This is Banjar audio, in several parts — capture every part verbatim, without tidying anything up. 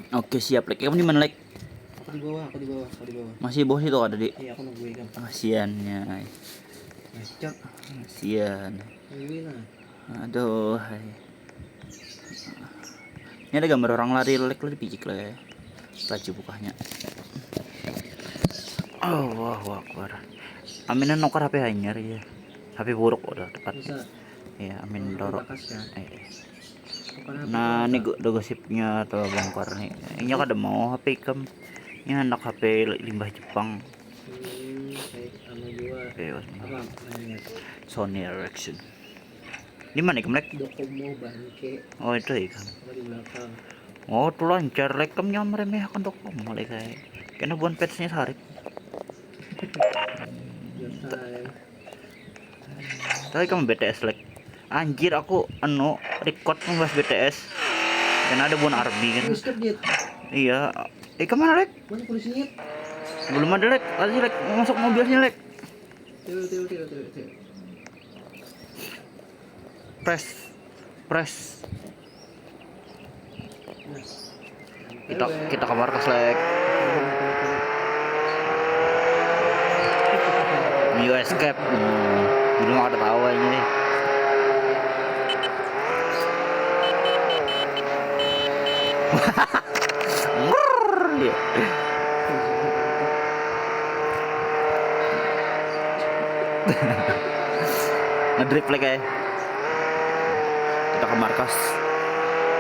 Oke, siap, Lek. Kamu di mana, Lek? Aku di bawah, aku di bawah, aku di bawah. Masih bawah situ ada, Dik. Iya, aku nungguin kamu. Kasihan ya. Bacot. Kasihan. Nungguin lah. Aduh, hai. Ini ada gambar orang lari, Lek, Lek, dipicik, Lek. Laju bukanya. Allahu Akbar. Aminan nukar H P hanyar ya. H P buruk udah tepat. Bisa. Ya, amin dorok. Bakas kan. Eh. Bukan apa Nah, itu. Ini go- do gosipnya terbongkar nih. Ini kada mau H P ikam. Ini anak H P limbah Jepang. Hmm, kayak anu juga. Kayak ini. Apa namanya? Sony Ericsson. Di mana ikam, Lek? Dokomo bangke. Oh, itu ikam. Apa di belakang? Oh, tuh lancar, Lek, kam nyam remeh kan Dokomo, Lek, kayak. Kena buan fansnya Sarip. Biasa ya. Tapi kamu B T S, Lek. Anjir, aku anu record membahas B T S. Karena ada buan Army kan. Ini skip dia. Iya. Eh, kemana, Lek? Mana polisinya? Belum ada, Lek. Tadi, Lek, masuk mobilnya, Lek. Tuh, tuh, tuh, tuh, tuh. Press. Press. Kita kita ke markas, Lek. New Escape. Hmm, belum ada tahu ini. Ngurr, ya. Ngedrift, Lek, ya. Kita ke markas.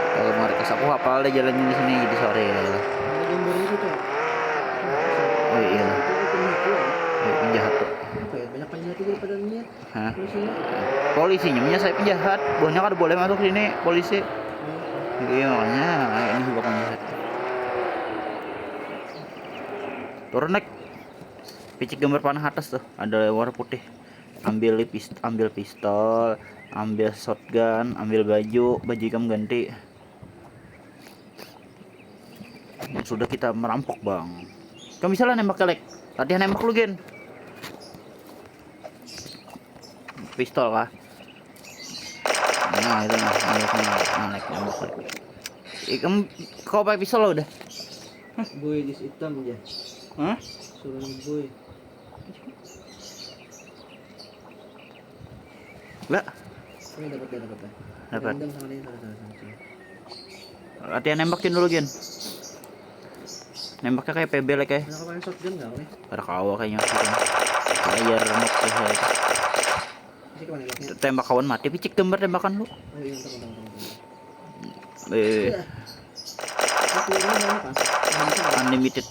Kita ke markas. Aku hafal deh jalannya di sini, jadi sore ya. Ada gambar itu tuh. Oh iya. Itu penyipu ya. Eh, penjahat tuh. Apa ya? Banyak penyipu daripada niat. Hah? Polisinya. Polisinya punya saya penjahat. Buahnya kada boleh masuk sini polisi. Iya, makanya ini juga penjahat. Turun, Lek. Picik gambar panah atas tuh. Ada warna putih. Ambil pist ambil pistol, ambil shotgun, ambil baju, baju ikam ganti. Sudah kita merampok, Bang. Kamu bisa lah nembak, Lek. Latihan nembak lu, Gen. Pistol kah? Nah, itu nah, nah, itu nah, nah, Lek, nembak, Lek. Ikam kau pakai pistol lah udah. Boy di hitam aja. Hah? Suruh boy. Lah, Ini dapat dia dapat dah. Dapat. Dendam sama dia, sama, sama, sama. Latihan nembakin dulu, Gen. Nembaknya kayak P B, Lek, kayak. Mana kau main shotgun nggak nih? Pada kawa kayaknya. Layar nok tuh, ya. Ini kemana nembaknya? Tembak kawan mati, picik gambar tembakan lu. Oh iya, entah, entah, entah, entah. Eh, Iya. Aku ini mana pas? Nggak bisa, nggak? Unlimited.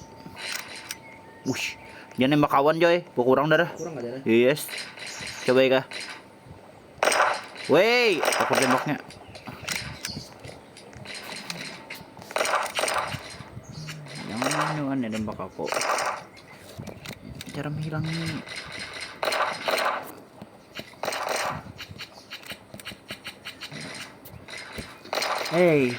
Wush, dia nembak kawan, coy. Berkurang darah. Kurang nggak darah? Yes. Coba ya kah. Woi, aku tembaknya. Jangan, jangan ya tembak aku. Cara menghilangi. Hei.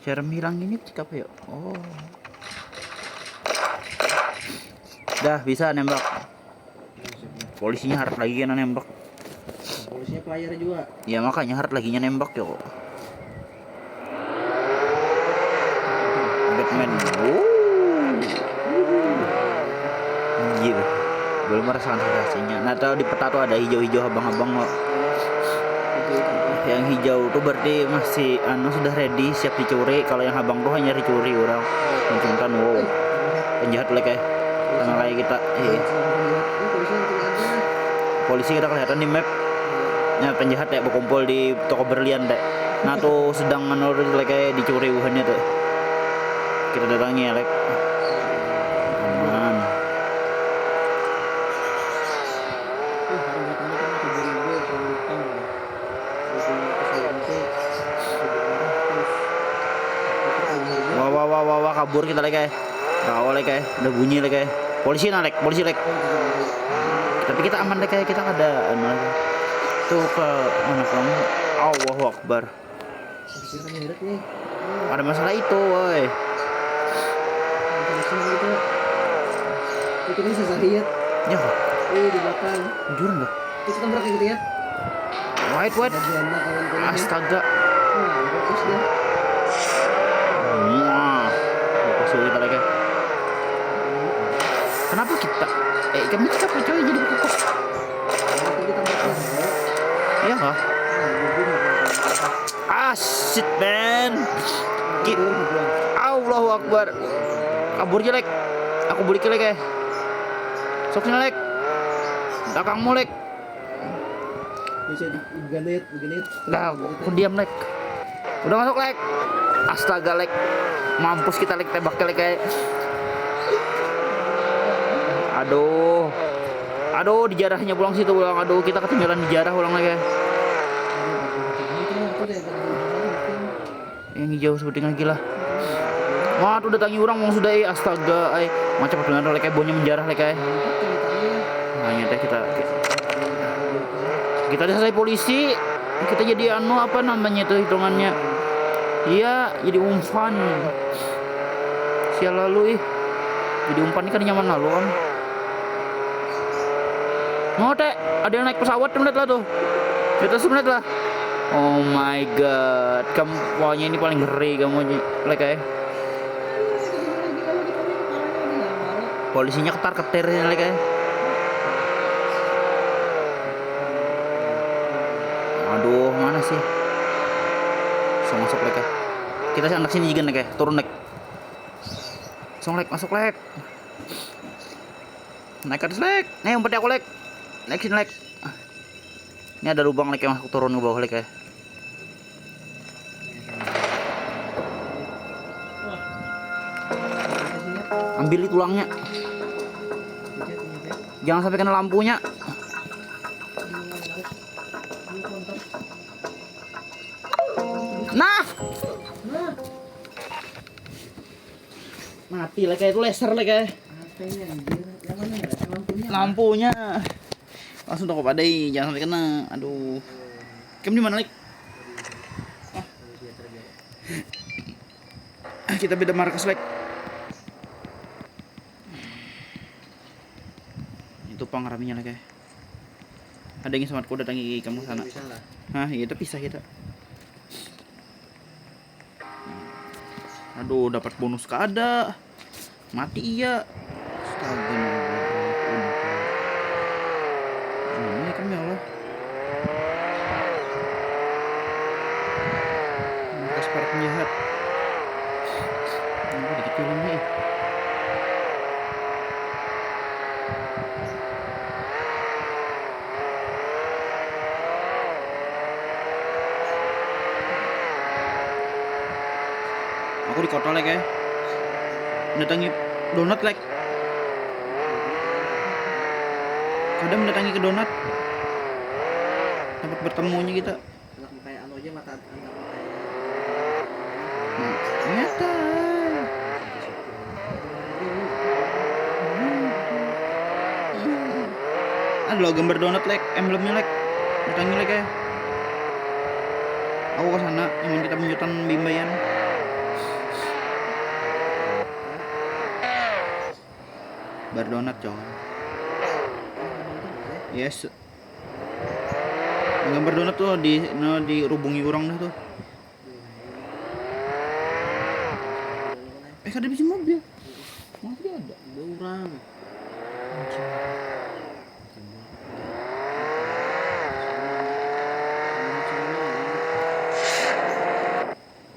Cara menghilangi ini cik apa ya? Oh. Dah bisa nembak. Polisinya hard lagi kena nembak. Polisinya player juga. Ya makanya hard lagi nya nembak ya kok. Batman. Wuh. Anjir. Belum merasakan sensasinya. Nah, tahu di peta tuh ada hijau-hijau abang-abang kok. Yang hijau tuh berarti masih anu sudah ready, siap dicuri. Kalau yang abang tuh hanya dicuri orang. Mungkin kan wow. Penjahat, Lek, eh. Tengah lagi kita. Iya. Ini polisinya itu ada. Polisi kita kelihatan di map. Ya, penjahat ya berkumpul di toko berlian deh. Nah tuh sedang menurut, Lek, kayak dicuri buhannya tuh. Kita datangi ya, Lek. Aman. Wah, ada tempat tujuh ribu kalau utang. Tujuh ratus lima puluh. Wah, wah, wah, wah, wah, kabur kita, Lek, eh. Kawa, Lek, eh. Udah bunyi, Lek, eh. Polisi nah, Lek, polisi, Lek. Tapi kita aman, Lek, eh. Kita kada anu lagi. Tuh ke mana kamu? Allahu Akbar. Bisa kan lihat nih. Ada masalah itu, woi. Polisi itu. Itu kan bisa lihat. Ya, Eh, di belakang. jujur nggak? Itu kan berarti gitu ya. Wait, wait. Ada dua anak kawan-kawannya. Astaga. Kami cakap coy jadi kukus. Iya kah? Ah, shit, man. Ki- Allahu Akbar. Kabur je, Lek. Aku bulik, Lek, eh. Sok sini, Lek. Belakangmu, Lek. Bisa di ganit, ganit. Dah, aku diam, Lek. Udah masuk, Lek. Astaga, Lek. Mampus kita, Lek, tembak, Lek, kayak. Aduh. Aduh, di jarahnya pulang situ ulang. Aduh, kita ketinggalan di jarah ulang lagi. Yang hijau sebuting lagi lah. Wah, tuh datangi orang mau sudah, eh, astaga, eh. Macam benar, Lek, kayak buahnya menjarah, Lek, kayak. Hanya teh kita kita diselesai polisi, kita jadi anu, apa namanya itu hitungannya? Iya, jadi umpan. Sial lalu, ih. Jadi umpan ini kan nyaman lalu kan. Mau teh, ada yang naik pesawat tuh, melihat lah tuh. Di atas, melihat lah. Oh my god, kamu, pokoknya ini paling ngeri kamu, Lek, eh. Polisinya ketar ketir ini, Lek, eh. Aduh, mana sih? Langsung masuk, Lek, eh. Kita anak sini juga, Lek, eh. Turun, Lek. Langsung, Lek, masuk, Lek. Naik ke atas, Lek. Nih, umpet aku, Lek. Naik sini, Lek. Ini ada lubang, Lek, yang masuk turun ke bawah, Lek, ya. Ambil tulangnya. Jangan sampai kena lampunya. Nah. Mati, Lek, itu laser, Lek, ya. Apa ini, anjir? Yang mana ya? Lampunya. Lampunya. Langsung toko padai, jangan sampai kena. Aduh. Kamu di mana, Lek? Ah, kita beda markas, Lek. Itu pang raminya, Lek, ya. Ada yang sama aku datangi kamu sana. Bisa lah. Hah, iya, itu pisah kita. Aduh, dapat bonus kada. Mati iya. Astaga, ini kan ya Allah. Markas para penjahat. Ini dikit filmnya, ih. Aku di kota, Lek, ya. Datangi donat, Lek. Kadang mendatangi ke donat. Tempat bertemunya kita. Anak kayak anu aja mata, anak kayak. Nah, nyata. Ada lo gambar donat, Lek, emblemnya, Lek. Datangi, Lek, ya. Aku ke sana, yang kita menjutan bimbayan. Bar donat, coy. Yes. Gambar donat tuh di, no, dihubungi orang dah tuh. Eh, kada bisa mobil. Mobil ada. Ada orang.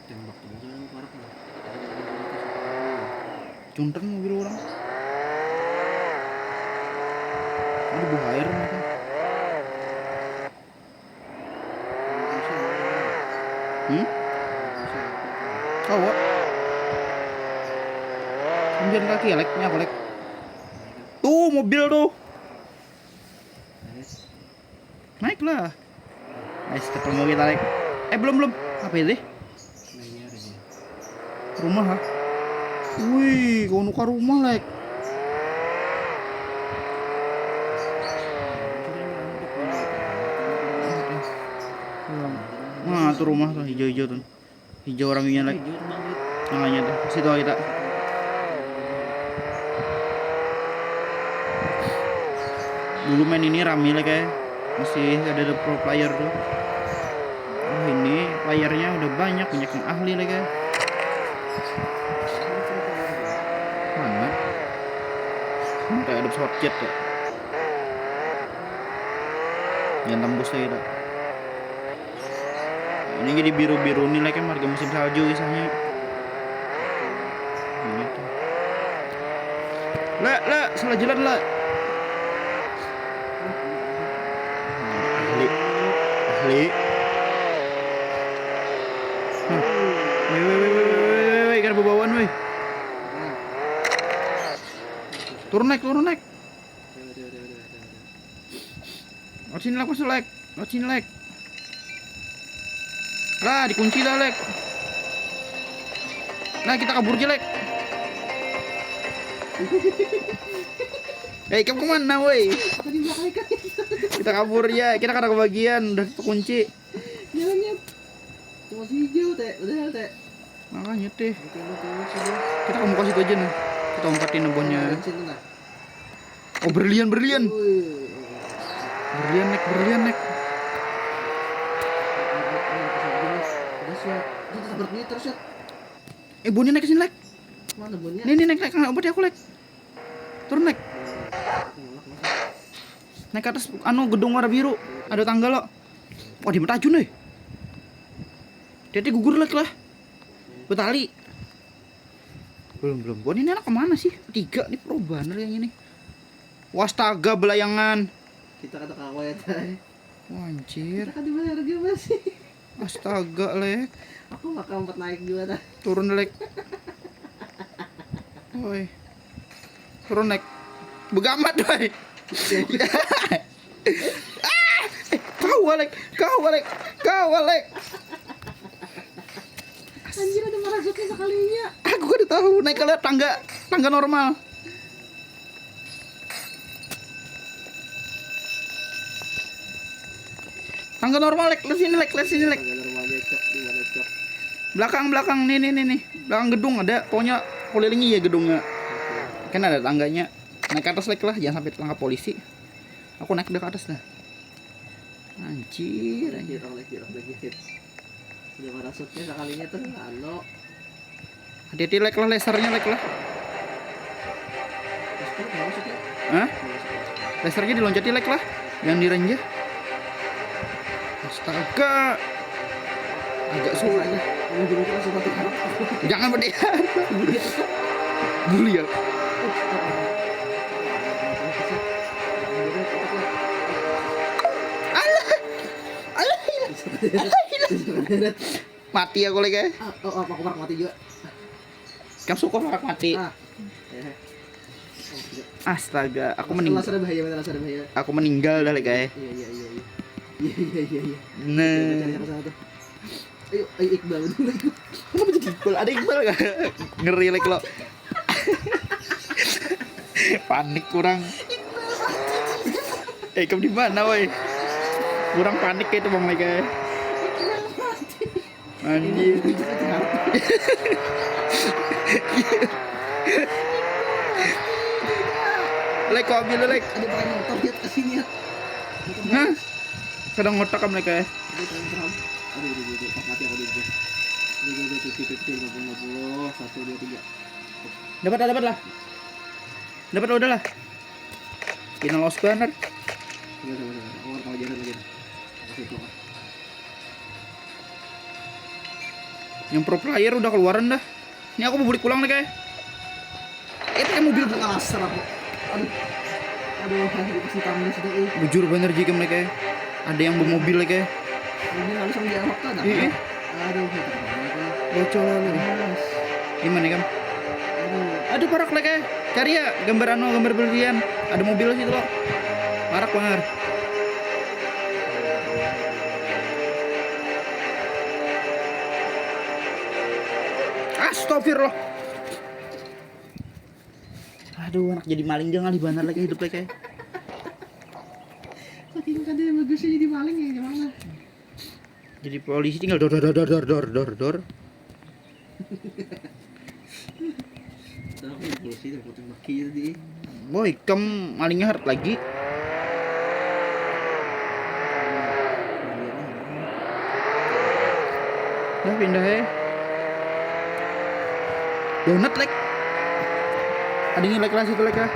Tembak aja yang parak lah. Cunten mobil orang. Ada buah air macam. Hmm? Kawa. Ambil kaki ya, Lek. Ini apa, Lek? Tuh, mobil tuh. Naiklah. Guys, ketemu kita, Lek. Eh, belum, belum. Apa ini? Rumah, ha? Wih, kau nukar rumah, Lek. Nah, tuh rumah tuh, hijau-hijau tuh. Hijau orangnya, Lek. Makanya tuh, situ kita. Dulu main ini rame, Lek, ya. Masih ada, ada pro player tuh. Oh, ini playernya udah banyak, banyak yang ahli, Lek, ya. Mana? Kayak ada pesawat jet ya. Jangan tembus aja dah. Ini jadi biru-biru nih, like, marga musim salju kisahnya. Gitu. Le, le, salah jalan, le. Ahli. Ahli. Nah. Weh, weh, weh, weh, weh, weh, weh, kada bebawaan, weh. Turun, naik, turun, naik. Lewat sini, lek, masuk, lek. Lewat sini, lek. Lah, dikunci dah, lek. Nah, kita kabur aja, lek. Eh, ikam kemana, woi? Tadi belakang ikan. Kita kabur ya, kita kada kebagian, udah terkunci. Jalannya masih hijau, teh. Udah, teh. Makanya, teh. Oke, oke, oke, sudah. Kita ke muka situ aja, nah. Kita umpatin nebonnya. Nah, sini, nah. Oh, berlian, berlian. Wih. Berlian, naik, berlian, naik. Ada siap. Itu tetap berhenti terus, ya. Eh, bonnya naik ke sini, lek. Mana bonnya? Nih, nih, naik, naik, naik, obat ya aku, lek. Turun, naik. Naik ke atas, anu, gedung warna biru. Ada tangga, lo. Wah, di mata Ajun, eh. Hati-hati gugur, lek, lah. Betali. Belum, belum. Bon, ini anak kemana sih? Tiga nih, pro banner yang ini. Wastaga, belayangan. Kita kata kawa ya, teh. Wah, anjir. Kita kan dibayar juga masih. Astaga, lek. Aku bakal empat naik juga, teh. Turun, lek. Woi. Turun, lek. Begamat, woi. Ah, eh, kau, lek. Kau, lek. Kau, lek. Anjir, ada parasutnya sekalinya. Aku kada tahu, naik ke tangga, tangga normal. Tangga normal, lek, lewat sini, lek, lewat sini, lek. Tangga normalnya, Cok, di mana, Cok? Belakang, belakang, nih, nih, nih, nih. Belakang gedung ada, pokoknya kelilingi ya gedungnya. Oke. Kan ada tangganya. Naik ke atas, lek, lah, jangan sampai tertangkap polisi. Aku naik udah ke atas dah. Anjir, anjir. Lagi, lagi, lagi. Udah parasutnya sekalinya tuh, anu. Hati-hati, lek, lah, lasernya, lek, lah. Terus tuh, nggak masuk, ya? Hah? Nggak masuk, ya? Lasernya diloncati, lek, lah. Jangan direnjah. Astaga. Agak sulit. Aja. Ini dulu kita sudah tuh. Jangan berdiam. Bulial. Alah. Alah. Alah. Mati aku lagi, eh. Ah, oh, oh, aku parak mati juga. Kamu suka parak mati? Ah. Ya. Oh, iya. Astaga, aku Mas, mending-, laser bahaya, bener, laser bahaya. Aku meninggal dah, lagi, eh. Iya, iya, iya, iya. Iya, iya, iya, iya. Nah. Kita cari yang sana tuh. Ayo, ayo, Iqbal dulu, Iqbal. Kenapa jadi Iqbal? Ada Iqbal nggak? Ngeri, lek, lo. Panik kurang. Eh, kamu di mana, woi? Kurang panik kayak itu, Bang, lagi, eh. Anjir. Lek, kok ambil, lek? Ada pakai motor, lihat ke sini, ya. Hah? Kadang ngotak kamu, lek, ya? Aduh, aduh, aduh, aduh, pas mati aku di sini. Aduh, aduh, aduh, fifty, fifty, lima puluh, lima puluh, satu, dua, tiga. Dapat lah, dapat lah. Dapat lah, udah lah. Final loss banner. Udah, udah, udah, udah. Aku mau jalan lagi. Aku sih, aku. Yang pro player udah keluaran dah. Ini aku mau bulik pulang nih, kayak. Eh, pakai mobil. Ngasar aku. Aduh. Aduh, kasih tamu sudah, eh. Bujur bener jika mereka, ya. Ada yang bermobil, kayak. Ini langsung di awak tuh, ada. Iya. Aduh, hebat banget, ya. Bocor lalu. Mas. Gimana, Kam? Aduh. Aduh, parak, lek, eh. Cari ya gambar anu, gambar berlian. Ada mobil situ, loh. Parak banget. Astagfirullah. Aduh, anak jadi maling, jangan, ngalih banar lagi hidup lagi. Saking kada bagusnya jadi maling ya, gimana? Jadi polisi tinggal dor, dor, dor, dor, dor, dor, dor. Dah, aku polisi dah, potong baki tadi. Boy, kam malingnya hard lagi. Dah, pindah, eh. Donat, lek. Ada yang, lek, lah, situ, lek, lah.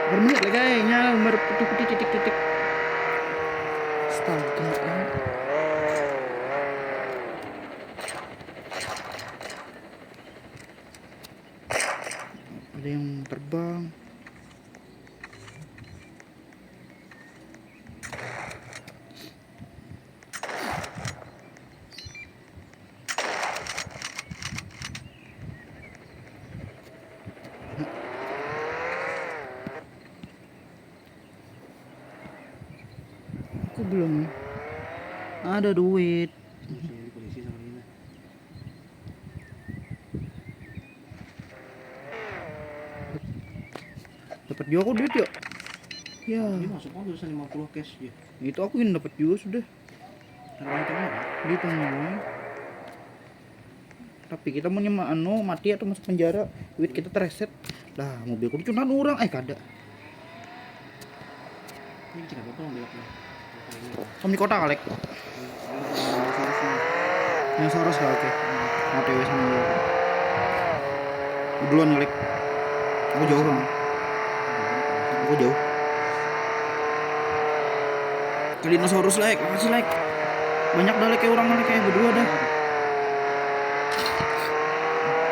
Bermenit, Kayaknya nomor putih-putih titik-titik. Astaga. Ada yang terbang. Aku belum ada duit. Dapat juga aku duit ya. Ya. Ini masuk kan tulisan lima puluh cash ya. Itu aku yang dapat juga sudah. Harga hitungan ya? Di tengah. Tapi kita mau nyema anu mati atau masuk penjara, duit kita tereset. Lah, mobilku dicuntan orang, eh kada. Ini kenapa tuh belok nih? Kamu di kota kalek. Dinosaurus ya, oke. OTW sama dia. Duluan kalek. Aku jauh kan. Aku jauh. Ke dinosaurus lek, makasih lek. Banyak dah lek kayak orang lek kayak berdua dah.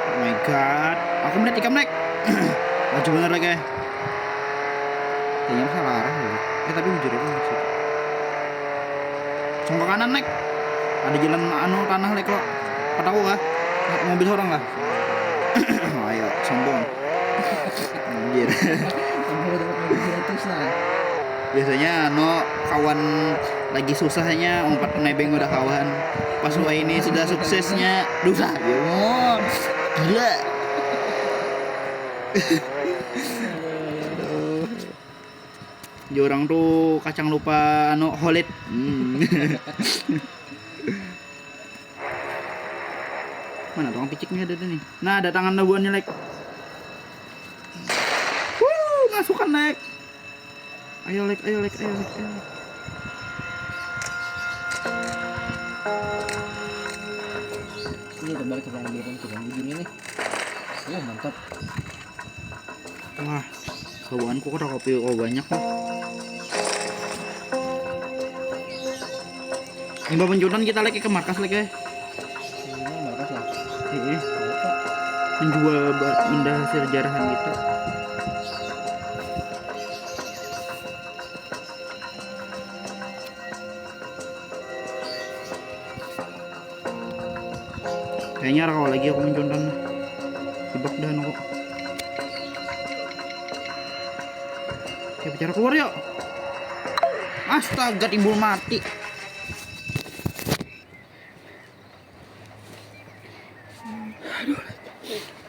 Oh my god, aku menit ikam lek. Maju bener lek ya. Kayaknya salah arah ya. Eh tapi bujur ya maksud. Song ke kanan lek. Ada jalan anu tanah lek kok. Kau tahu kah? Mobil orang lah. Ayo sombong. Anjir. Kamu udah pakai seratus lah. Biasanya anu kawan lagi susahnya umpat nebeng udah kawan. Pas wah ini sudah suksesnya dosa. Ya, gila. Aduh. Di orang tuh kacang lupa anu holit. Hmm. Mana tukang piciknya ada nih. Nah, ada tangan buannya lek. Wuh, masukan lek. Ayo lek, ayo lek, ayo lek, ayo lek. Ini terbalik ke belakang belakang tukang bujurnya nih. Oh, mantap. Wah, kawanku kada kopi kau banyak nih. Imbah pencutan kita lagi ke markas lagi. Ini markas lah. Iya. Menjual benda hasil jarahan kita. Kayaknya arah lagi aku mencuntan. Tibak dah aku. Kayak bicara keluar yuk. Astaga, timbul mati. Aduh,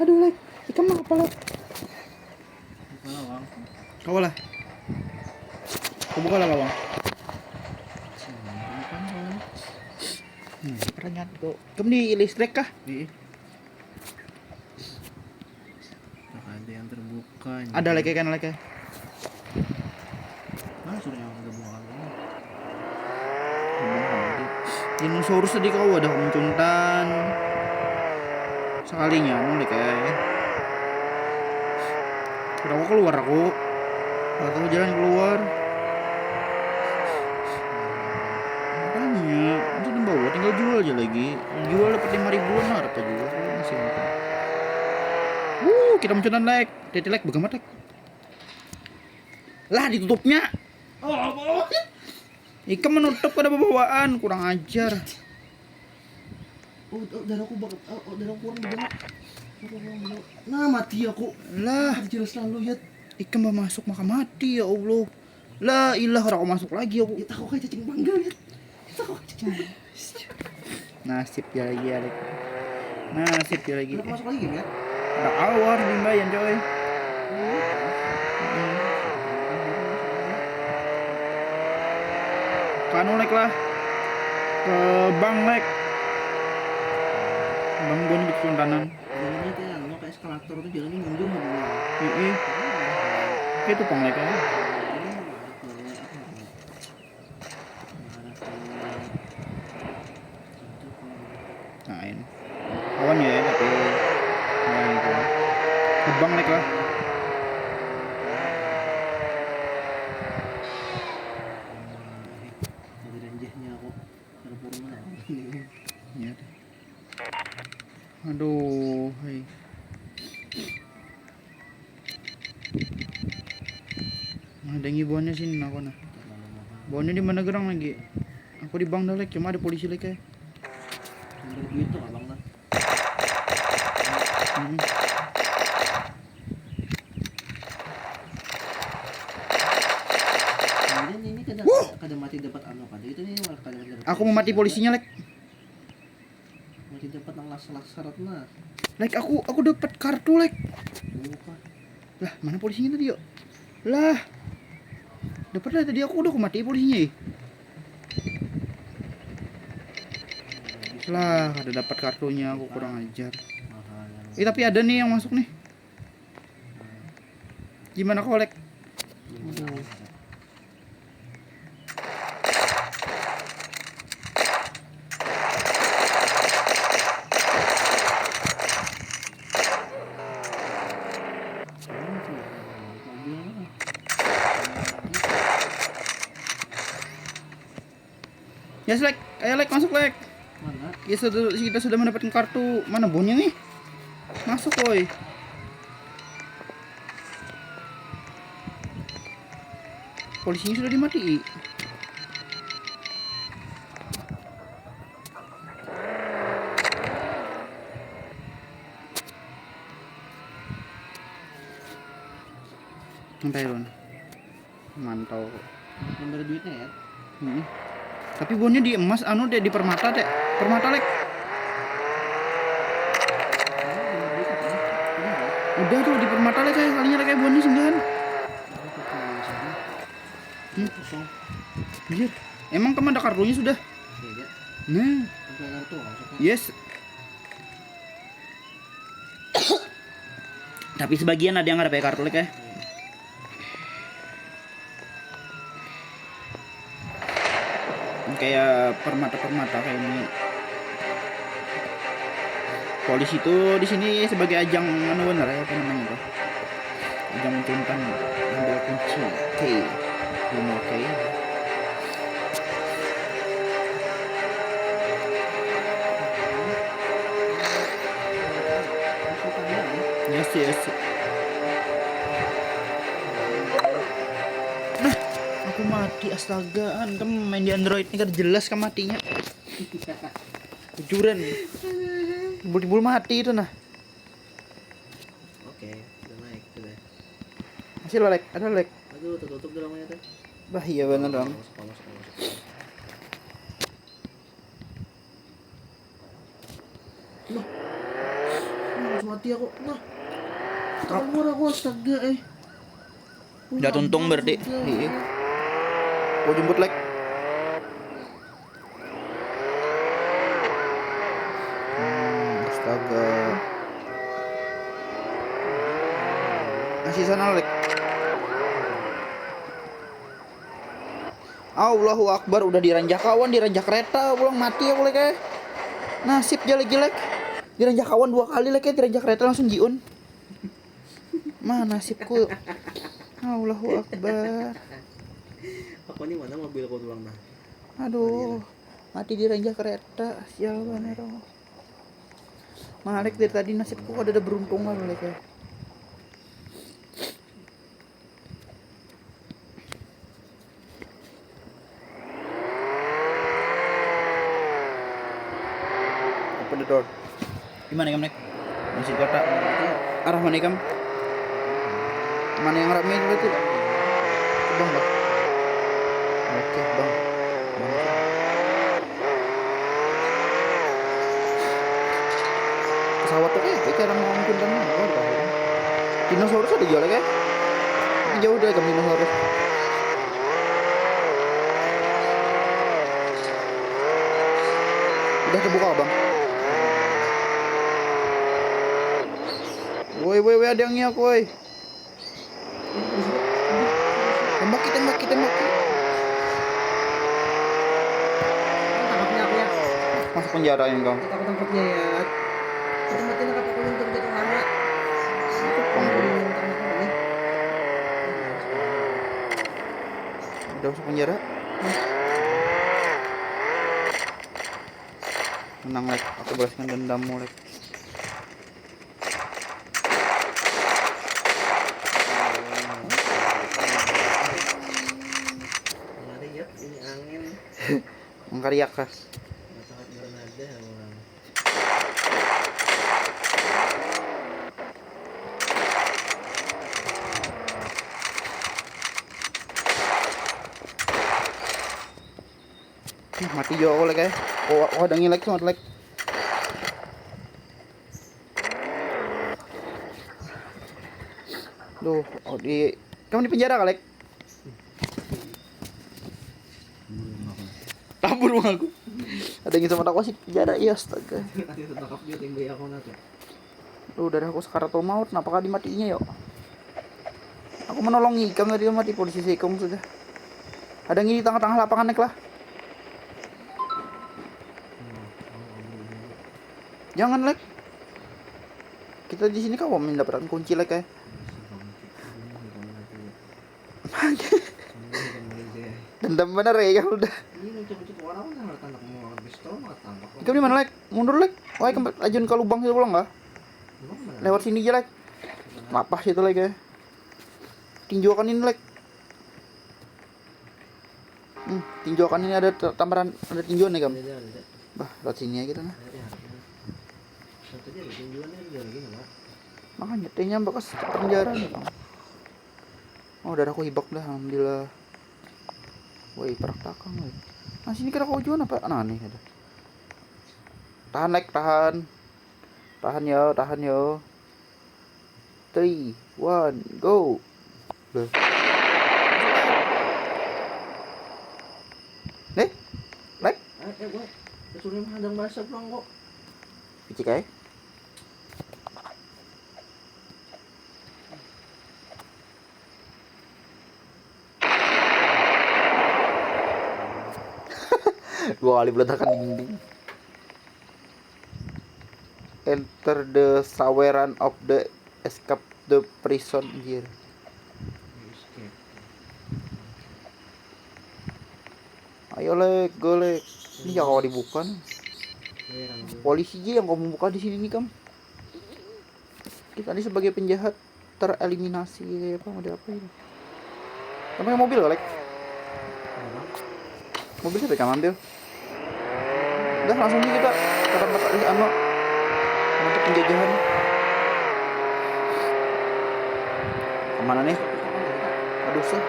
aduh, lek. Ikam apa lek? Kawa lah. Aku buka lah lawang. Hmm, pernah nyatu. Kamu di listrik kah? Iya. Ada yang terbuka. Ada lagi kan lagi. Nah, suruh yang gabungan ini. Dinosaurus tadi kau ada mencuntan. Sekalinya mulai kayak. Udah aku keluar aku. Gak tahu jalan keluar. Makanya, itu di bawah tinggal jual aja lagi. Jual dapat lima ribuan lah, apa juga kalau masih makan. Wuh, kita mencuntan lek. Tete lek, begamat lek. Lah, ditutupnya. Oh, apa? Ikam menutup kada bebawaan, kurang ajar. Oh, oh, darahku banget. Oh, oh, darahku kurang banget. Darahku kurang banget. Nah, mati aku. Lah, jelas lalu ya. Ikam bah masuk maka mati ya Allah. La ilah, orang masuk lagi aku. Ya tahu kayak cacing panggang ya. Ya tahu kayak cacing panggang. Nasib dia lagi, Alek. Nasib dia lagi. Udah masuk lagi game ya? Udah awal bimbayan, coy. Kanu lek lah. Ke bank lek. Bank gue nih bikin tanam. Jalannya kayak anu, kayak eskalator tuh, jalannya mundur mobilnya. Heeh. Kayak tukang lek ya. Ini arah ke apa namanya? Arah ke Nah, ini. Awan ya, tapi nah, itu. Ke bank lek lah. Ya. Aduh, hai. Nah, dengi buahnya sini, nah, aku, nah. Buahnya di mana gerang lagi? Aku di bank dah, Lek. Cuma ada polisi, Lek, ya. Ada duit tuh, abang, nah. Hmm. Ini, ini kada, kada mati dapat anu, kada itu nih, malah kada mati dapat. Aku mau mati polisinya, Lek. Mati dapat nang las-las syarat, nah. Lek, aku, aku dapat kartu, Lek. Bukan. Lah, mana polisinya tadi, yuk? Lah. Dapat lah tadi, aku udah, aku mati polisinya, ih. Lah, ada dapat kartunya, aku kurang ajar. Mahal yang. Eh, tapi ada nih yang masuk nih. Gimana, Kolek? Aduh. Yes, Lek. Ayo, Lek, masuk, Lek. Mana? Ya, sudah, kita sudah mendapatkan kartu. Mana bonnya nih? Masuk, woi. Polisinya sudah dimatii. Sampai, Lun. Mantau. Memberi duitnya ya. Hmm. Tapi bonnya di emas, anu, Dek, di permata, Dek. Permata, Lek. Udah tuh di permata, Lek, kayak kalinya, Lek, kayak bonnya singgahan. Hmm. Kosong. Iya. Emang kamu ada kartunya sudah? Iya. Nah. Bukan kartu maksudnya. Yes. Tapi sebagian ada yang ada pakai kartu, Lek, ya. Kayak permata-permata kayak ini. Polisi itu di sini sebagai ajang, anu, bener ya, apa namanya tuh? Ajang mencuntan, ambil kunci. Oke. Bunga, oke. Yes, yes. Nah, aku mati, astaga. Kan kamu main di Android ini kada jelas kan matinya. Bujuran. Bul-bul mati itu, nah. Oke, udah naik tuh deh. Masih lo, Lek, ada, Lek. Aduh, tertutup deh lamanya tuh. Bah, iya bener dong. Masuk, masuk, masuk. Nah. Nah, langsung mati aku. Nah. Keluar aku, astaga, eh. Udah tuntung berarti. Iya. Gua jemput, Lek. Hmm, astaga. Masih sana, Lek. Allahu Akbar, udah diranjah kawan, diranjah kereta, pulang mati aku, Lek, eh. Nasib ja lagi, Lek. Diranjah kawan dua kali, Lek, eh, diranjah kereta langsung jiun. Mah nasibku. Allahu Akbar. Apa nih, mana mobil kau tulang nah? Aduh, mati diranjah kereta, sial banar. Mah, Lek, dari tadi nasibku kada ada beruntung lah, Lek, ya. Open the door. Di mana ikam, Nek? Masih kota. Arah mana ikam? Mana yang ramai dulu tuh? Bang, Bang. Oke, Bang. Bang. Pesawat tuh kayak apa cara mau punten? Oh, udah. Dinosaurus ada jual, kayak? Tapi jauh deh, ikam, dinosaurus. Udah terbuka, Bang. Woi, woi, woi, ada yang ngiak, woi. Tembaki, tembaki, tembaki. Tangkapnya aku ya. Masuk penjara yang kau. Aku tangkapnya ya. Aku mati nak apa, aku untuk jadi orang. Itu panggung. Udah masuk penjara. Tenang, Lek, aku balaskan dendammu, Lek. Mengkariak kah? Sangat bernada orang. Ih, mati jua aku, Lek, eh. Oh, oh, ada nge-lag, Lek. Duh, oh, di, kamu di penjara kah, Lek? Kabur rumah aku. Ada yang sama aku sih penjara, iya, astaga. Nanti tertangkap dia, timbul aku nanti. Duh, darah aku sakaratul maut, napa kah dimatiinya, yo? Aku menolong ikam tadi, mati polisi seikung sudah. Ada ngi di tengah-tengah lapangan, Lek, lah. Jangan, Lek. Kita di sini kawa mendapatkan kunci, Lek, eh. Dendam bener ya, kamu udah. Ikam di mana, Lek? Mundur, Lek. Wah, ikam ajuan ke lubang situ pulang kah? Lewat sini aja, Lek. Lapah situ, Lek, ya. Tinjuakan ini, Lek. Hmm, tinjuakan ini ada t-, tambaran, ada tinjuan nih, Kam. Ada, ada. Bah, lewat sini aja kita, nah. Ada, ada. Satu aja ada tinjuan, ada lagi, nggak? Makanya, tehnya bekas penjara nih, Kam. Oh, darahku hibak dah, alhamdulillah. Woi, parak takang, woi. Nah, sini kira kau jual apa? Nah, nih ada. Tahan, Lek, tahan. Tahan, yo, tahan, yo. Three, one, go. Loh. Nih, Lek. Eh, eh, weh. Kesulitan hadang bahasa pulang kok. Picik ae. Dua kali beletakan dinding. Enter the saweran of the escape the prison, anjir. Ayo, Lek, go, Lek. Ini ya kawa dibuka nih. Polisi aja yang kau membuka di sini nih, Kam. Kita ini sebagai penjahat tereliminasi kayak apa, model apa ini? Kamu yang mobil, Lek? Mobil siapa yang ambil? Udah, langsung aja kita ke tempat, eh, anu, tempat penjajahan. Kemana nih? Aduh, sih.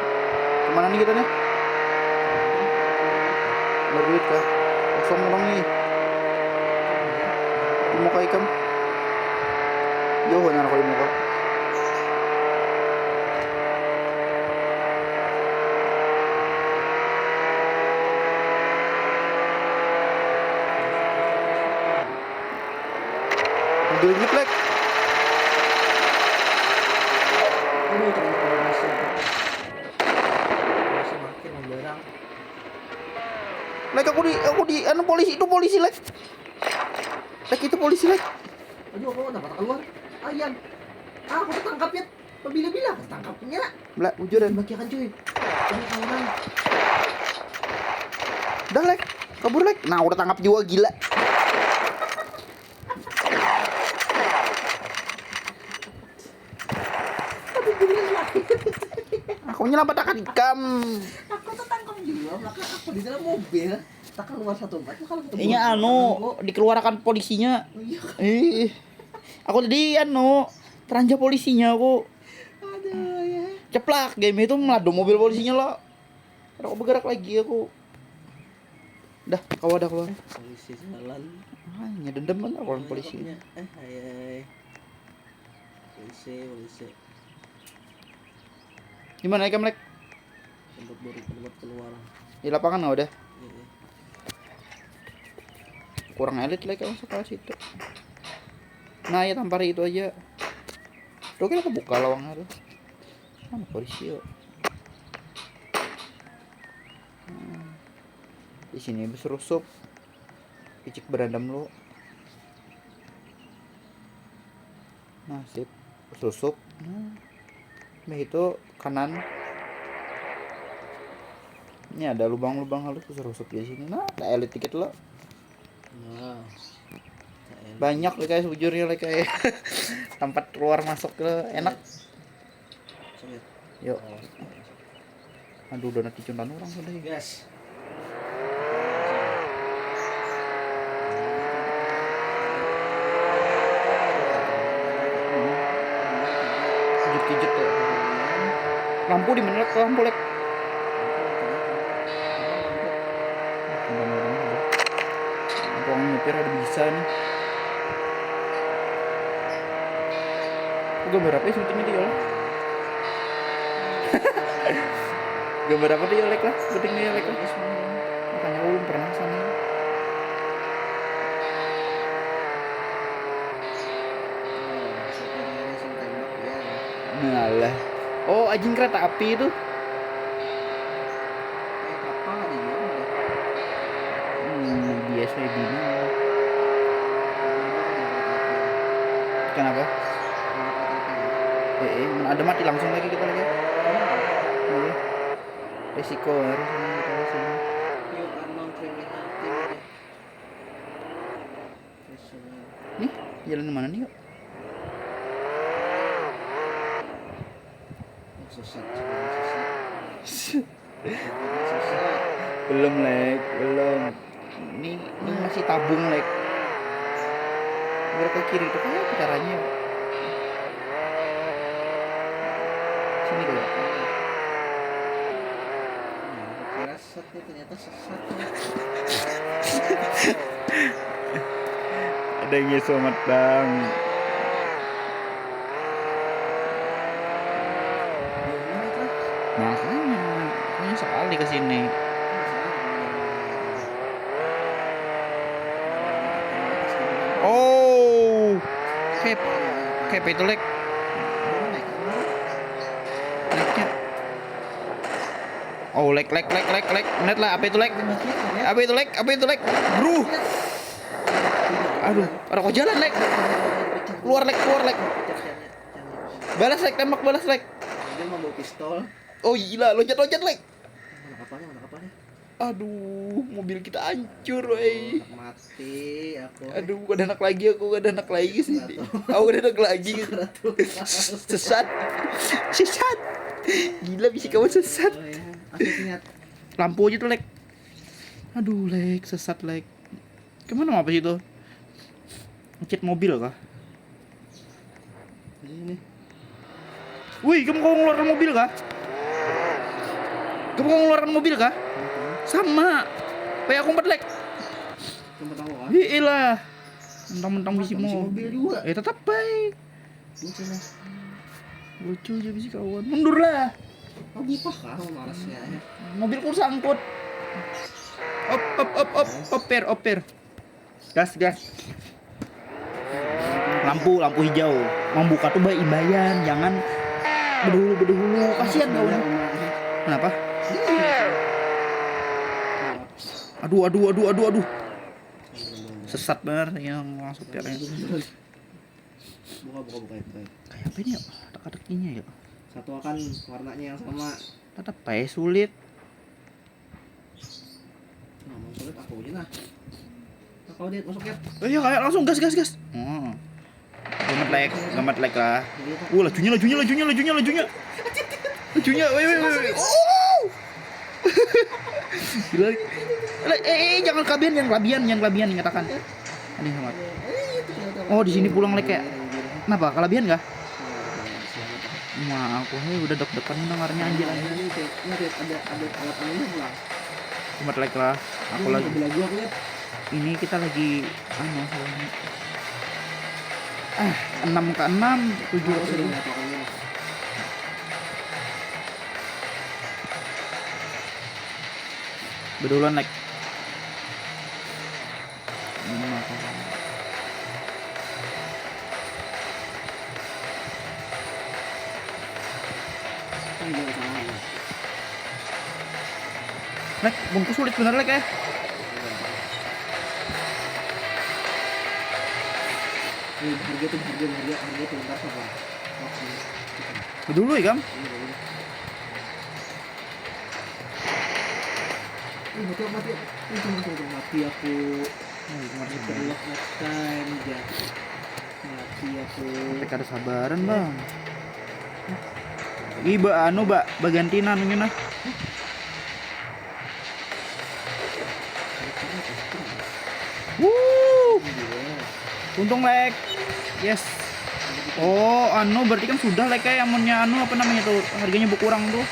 Kemana nih kita nih? Ada duit kah? Kosong orang nih. Di muka ikam. Jauh benar kalau di muka. Mobil nyeplek. Aduh, terlalu keras itu. Masih makin menggarang. Lek, aku di, aku di, anu, polisi, itu polisi, Lek. Lek, itu polisi, Lek. Aduh, aku dapat keluar. Ayan. Ah, aku tertangkap ya. Bila-bila aku tertangkapnya. Bla, bujuran. Bagi akan, cuy. Ini kawanan. Dah, Lek. Kabur, Lek. Nah, udah tangkap juga, gila. Aku nyelamat akan ikam. Aku tertangkap juga, maka aku di dalam mobil. Tak keluar satu bat, maka aku Inya anu, dikeluarkan polisinya. Oh, iya. Ih. Aku tadi anu, teranja polisinya aku. Aduh, ya. Ceplak, game itu meladu mobil polisinya lo. Aku bergerak lagi aku. Dah, kawa dah, kawa. Polisi jalan. Ah, nya dendam mana orang polisi. Eh, hai, hai. Polisi, polisi. Di mana ikam, Lek? Tempat baru, tempat keluar. Di lapangan nggak udah? Iya. Kurang elit, Lek, kalau sekolah situ. Nah, ya tampar itu aja. Tuh, kira kebuka lawangnya tuh. Mana polisi, yuk? Hmm. Di sini beserusup. Picik berendam lu. Nah, sip. Susup. Nah. Nah, itu kanan. Ini ada lubang-lubang halus, susup di sini. Nah, ada elit dikit lo. Banyak, like, guys, bujurnya, like, kayak tempat keluar masuk ke enak. Yuk. Aduh, donat dicuntan orang sudah ya. Gas. Kijut-kijut ya. Lampu di mana, Lek? Lampu, Lek. Tukang nyupir ada bisa nih. Oh, gambar apa ya sebetulnya dia, Lek? Gambar apa tuh ya, Lek, lah? Sebetulnya ya, Lek, lah. Makanya aku belum pernah sana. Nah lah. Oh, anjing, kereta api itu. Hmm, biasa ya, Dina. Kenapa? Eh, eh, mana ada mati langsung lagi kita lagi. Iya. Resiko harus ini, harus ini. Nih, jalan mana nih, yuk? Sesat, sesat. Belum, Lek, belum. Ini, ini masih tabung, Lek. Belok ke kiri itu kayak apa caranya? Sini dulu. Nah, aku kira sesat nih, ternyata sesat. Ada yang selamat, Bang. Makanya, makanya sekali ke sini. Oh, kayak, kayak apa itu, Lek? Naiknya. Oh, Lek, Lek, Lek, Lek, Lek. Net lah, apa itu, Lek? Apa itu, Lek? Apa itu, Lek? Bro. Aduh, ada kok jalan, Lek. Keluar, Lek, keluar, Lek. Balas, Lek, tembak, balas, Lek. Dia mau bawa pistol. Oh, gila, loncat, loncat, Lek. Mana kapalnya, mana kapalnya? Aduh, mobil kita hancur, woi. Mati aku. Aduh, kada handak lagi aku, kada handak lagi sini. Aku kada handak lagi. Sesat. Sesat. Gila, bisi kawan sesat. Oh, ya. Aku ingat. Lampu aja tuh, Lek. Aduh, Lek, sesat, Lek. Kemana apa situ? Ngecat mobil kah? Ini. Wih, kamu kau ngeluaran mobil kah? Kamu kau ngeluaran mobil kah? Sama. Kayak aku empat, Lek. Tempat aku, ah. Ih, ilah. Mentang-mentang bisi mobil juga. Eh, tetap baik. Lucu aja bisi kawan. Mundur lah. Oh, gipah kah marasnya, ya? Mobilku sangkut. Op, op, op, op, oper, oper. Gas, gas. Lampu, lampu hijau. Membuka tuh baik imbayan, jangan bedahulu, bedahulu. Kasihan kawan. Kenapa? Aduh, aduh, aduh, aduh, aduh. Sesat benar yang langsung piarnya. Buka, buka, buka itu. Kayak apa ini ya? Teka-tekinya ya. Satu akan warnanya yang sama. Tetap baik sulit. Nah, mau sulit aku aja nah. Nah, kau dia masuk ya. Oh iya, kayak langsung gas, gas, gas. Hmm. Gamat, Lek, gamat, Lek lah. Uh, lajunya, lajunya, lajunya, lajunya, lajunya. Lajunya, woi, woi, woi, woi. Oh! Gila. Lek, eh, eh, jangan kelabian, jangan kelabian, jangan kelabian, ingatakan. Aneh amat. Oh, di sini pulang, Lek, kayak. Kenapa? Kelabian kah? Wah, aku, hei, udah deg-degan mendengarnya, anjir. Ini kayak, ini kayak ada, ada alat anunya pulang. Gamat, Lek lah. Aku lagi. Ini kita lagi, anu, ah, enam ke enam, tujuh ke tujuh. Beduluan, Lek. Lek, bungkus sulit bener, Lek, ya. Ini harga tuh, harga, harga, harga tuh, ntar sabar. Dulu ya, Kam? Iya, iya. Ih, mati aku, mati aku. Ih, tunggu, tunggu, tunggu, mati aku. Nah, itu harus sabar. Loh, what time, ya? Mati aku. Kada sabaran, Bang. Ih, ba anu, ba baganti nah anunya nah. Wuh. Untung, Lek. Yes. Oh, anu berarti kan sudah, Lek, kayak amunnya anu, apa namanya tuh, harganya berkurang tuh.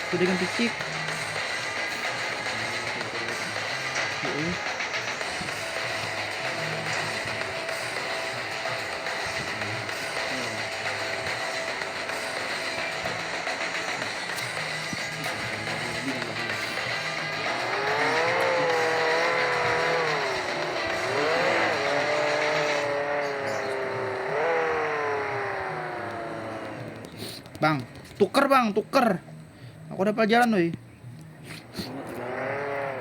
Sudah kan picik. Heeh. Bang, tuker, Bang, tuker. Aku dapat jalan, woi.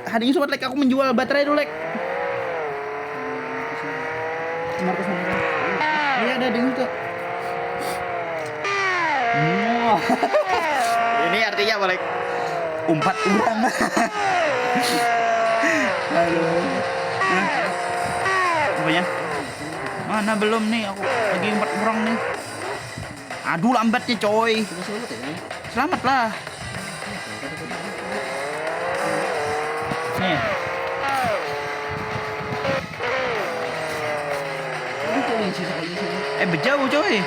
Hading sobat, Lek, aku menjual baterai dulu, Lek. Markus mana? Iya, ada ding tuh. Wah. Ini artinya apa, Lek? Umpat urang. Aduh. Nah. Apanya? Mana belum nih, aku lagi umpat urang nih. Aduh, lambatnya, coy. Selamat lah. Nih. Eh, bejauh, coy.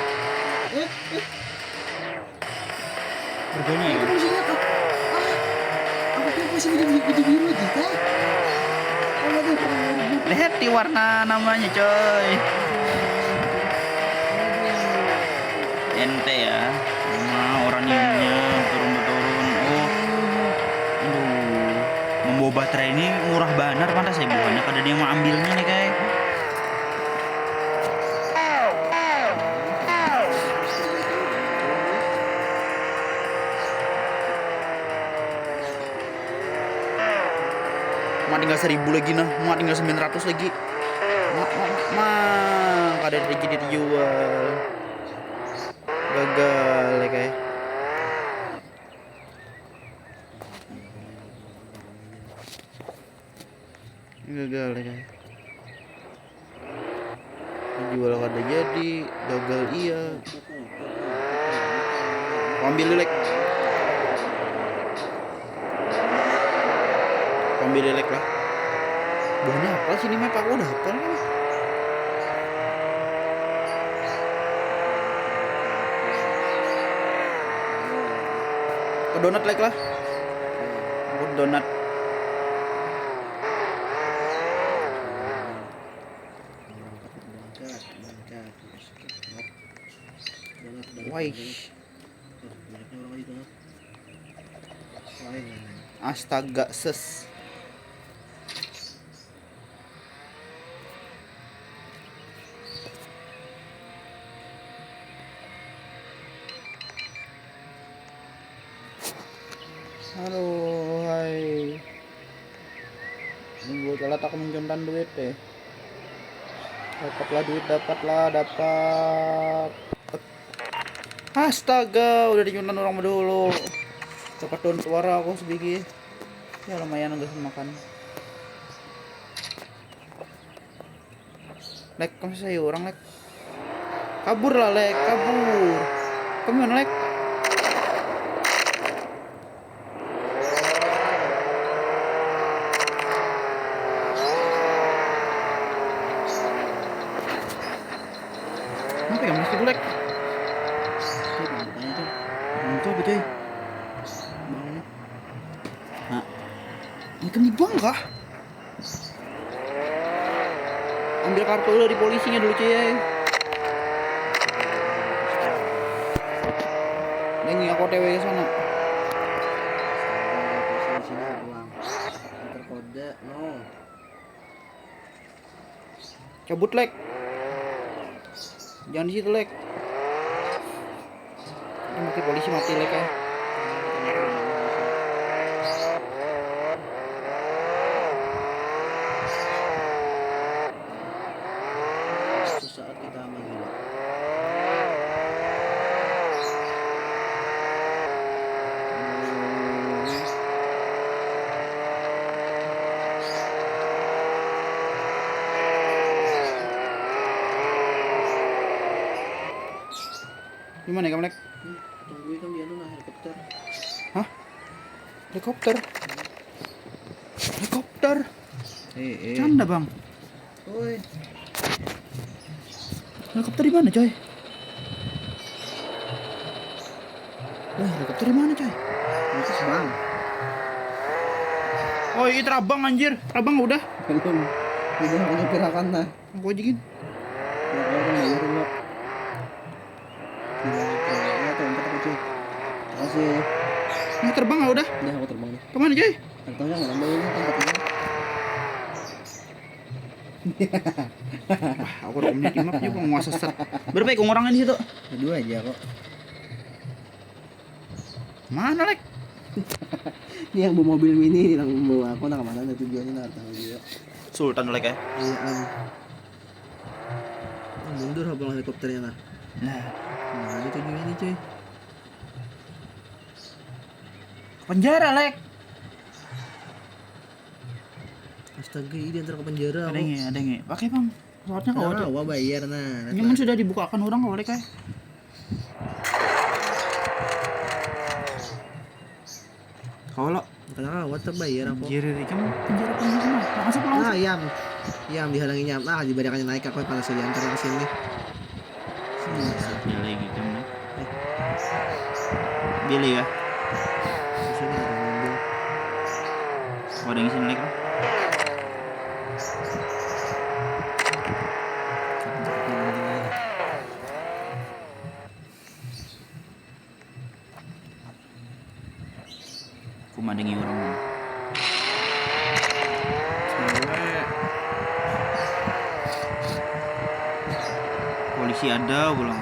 Harganya ya. Aku kira masih baju, baju biru aja, kan? Lihat di warna namanya, coy. Ente ya, sama uraniumnya turun turun. Oh, aduh, membawa baterai ini murah banget, pantas ya bukannya kada ada yang mau ambilnya nih, kayak. Mak tinggal seribu lagi nah, mak tinggal sembilan ratus lagi. Mak, mak, mak, mak. Kada ada jadi dijual. Gagal ya, kayak. Gagal ya, kayak. Jual kada jadi, gagal iya. Ambil, Lek. Ambil, Lek, lah. Buahnya apa sih ini, Map? Aku udah hafal kan. Ke donat, Lek, lah. Aku donat. Wais. Astaga, ses. Halo, hai. Minggu telat aku mencuntan duit deh. Dapatlah duit, dapatlah, dapat. Astaga, udah dicuntan orang dulu. Dapat daun suara aku sebigi. Ya lumayan, udah makan. Lek, kamu saya orang, Lek. Kabur lah, Lek, kabur. Kamu mana, Lek? Kenapa ya, mesti, Lek? Itu apa, coy? Bang. Nah, ini kan dibuang kah? Ambil kartu dari polisinya dulu, cuy. Neng, aku O T W ke sana. Terkode, no. Cabut, Lek. Jangan di situ, Lek. Ini mati polisi, mati, Lek, ya. Sesaat kita menghilang. Gimana ya, Kamlek? Tunggu itu dia tuh nah helikopter. Helikopter? Helikopter? Eh, eh. Canda, Bang. Woi, Helikopter di mana, coy? Wah, helikopter di mana, coy? itu bang. Oh, ini terabang, anjir. Terabang udah. Belum. Udah aku nyupir akan nah. Aku aja gin. Ya, orang bayar dulu. Gimana? Ya, tuh empat aku cuy. Makasih. Ini terbang nggak udah? Udah aku terbang nih. Kemana, coy? Nggak tahu yang mana ini tempatnya. Wah, aku udah community map juga mau sesat. Berapa ya orang di situ? Dua aja kok. Mana, Lek? Ini yang bawa mobil mini, yang bawa aku nah kemana nah tujuannya nah tahu juga. Sultan, Lek, ya. Iya, am. Oh, mundur apa helikopternya nah? Nah, Nah, ini tujuannya cuy. Penjara, Lek. Astaga, ini antar ke penjara. Ada Aku. Nge, ada Nge. Pakai, Bang. Pesawatnya kau Nah, ada. Wah, bayar nah. Ini mun sudah dibukakan orang kau, Lek, ya. Kau lo. Kenapa? Wah, terbayar aku. Anjir, ini kan penjara, penjara. Langsung, langsung. Ah, yam. Yam dihalangi yam. Ah, dibariakannya naik aku panas jadi antar ke sini. Dia lagi kan, Lek. Dia lagi ya. Di sini ada mobil. Kau ada yang sini, Lek. Aku madangi orang. Cewek. Polisi ada pulang.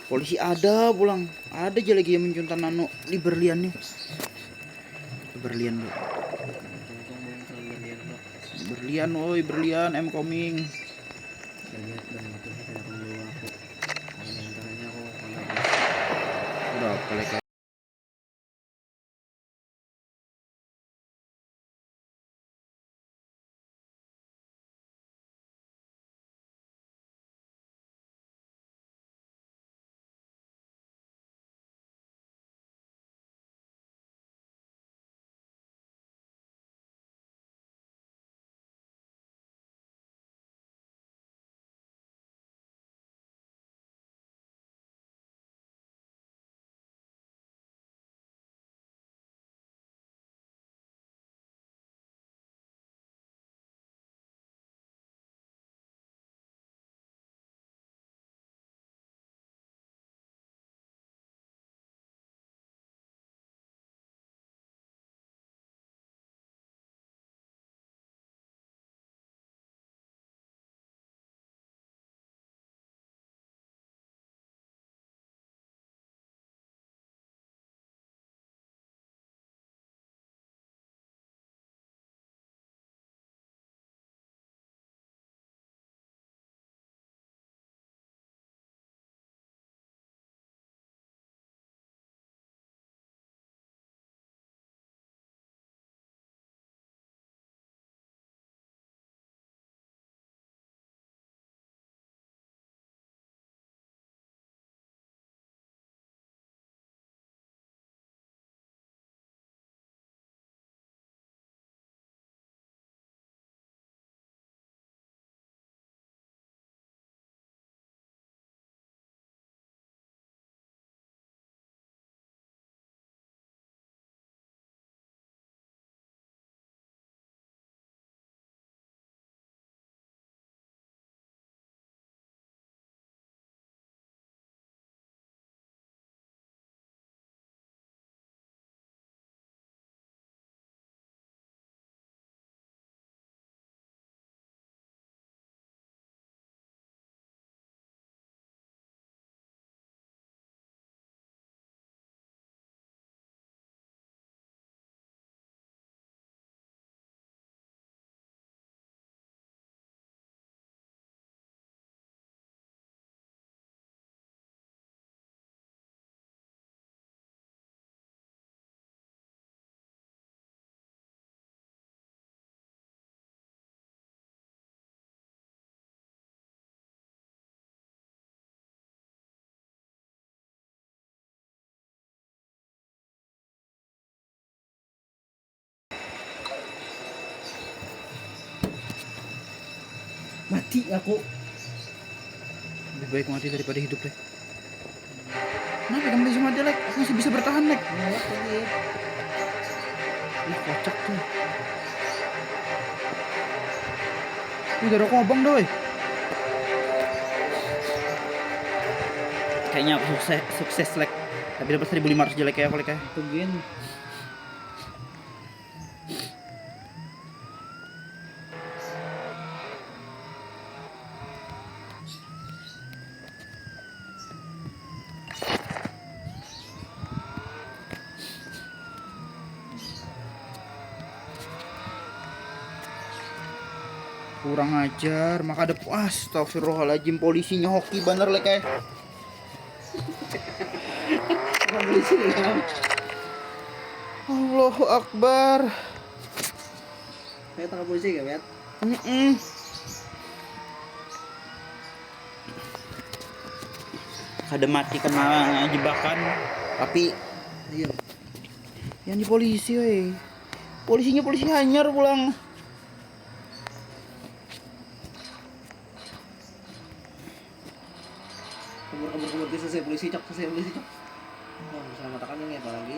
Polisi ada pulang. Ada aja lagi yang mencuntan anu di berlian nih. Di berlian, Bro. Di berlian, oi, berlian, I'm coming. Saya lihat dan itu saya akan bawa aku. Hanya antaranya aku akan Udah, pelik. Mati aku. Lebih baik mati daripada hidup, Lek. Kenapa kamu bisa mati, Lek? Aku masih bisa bertahan, Lek. Lewat lagi. Lah, kocak tuh. Wih, darah aku abang dah, woi. Kayaknya aku sukses, sukses, Lek. Tapi dapat seribu lima ratus aja, Lek, ya, aku, Lek, ya. Itu gin. Kurang ajar, maka ada, astagfirullahaladzim, polisinya hoki banget, Lek, eh. Apa polisi ya? Allahu Akbar. Saya tengah polisi gak, Bet? Mm-mm. Kada mati kena jebakan, tapi Iya. Yang di polisi, weh. Polisinya polisi hanyar pulang. Kabur, kabur, kabur. Dia selesai polisi, cok. Selesai polisi, cok. Wah, bisa matakan ini apa lagi?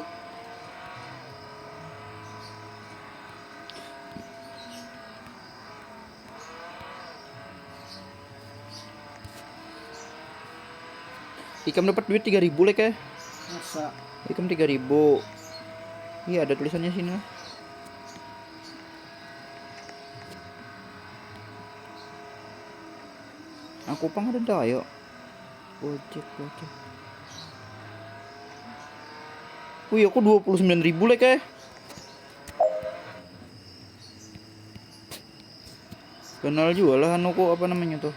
Ikam dapat duit tiga ribu, Lek, ya? Masa? Ikam tiga ribu. Iya, ada tulisannya sini lah. Aku pang ada dah, ayo. Gojek, Gojek. Wih, aku dua puluh sembilan ribu, Lek, eh. Kenal juga lah anuku, apa namanya tuh.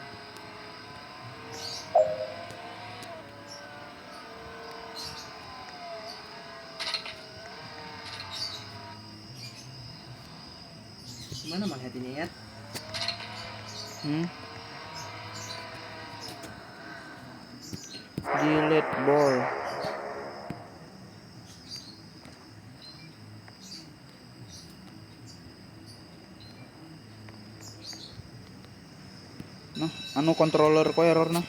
Mana melihat ini ya? Hmm. Delete ball. Nah, anu, controller ku error nah.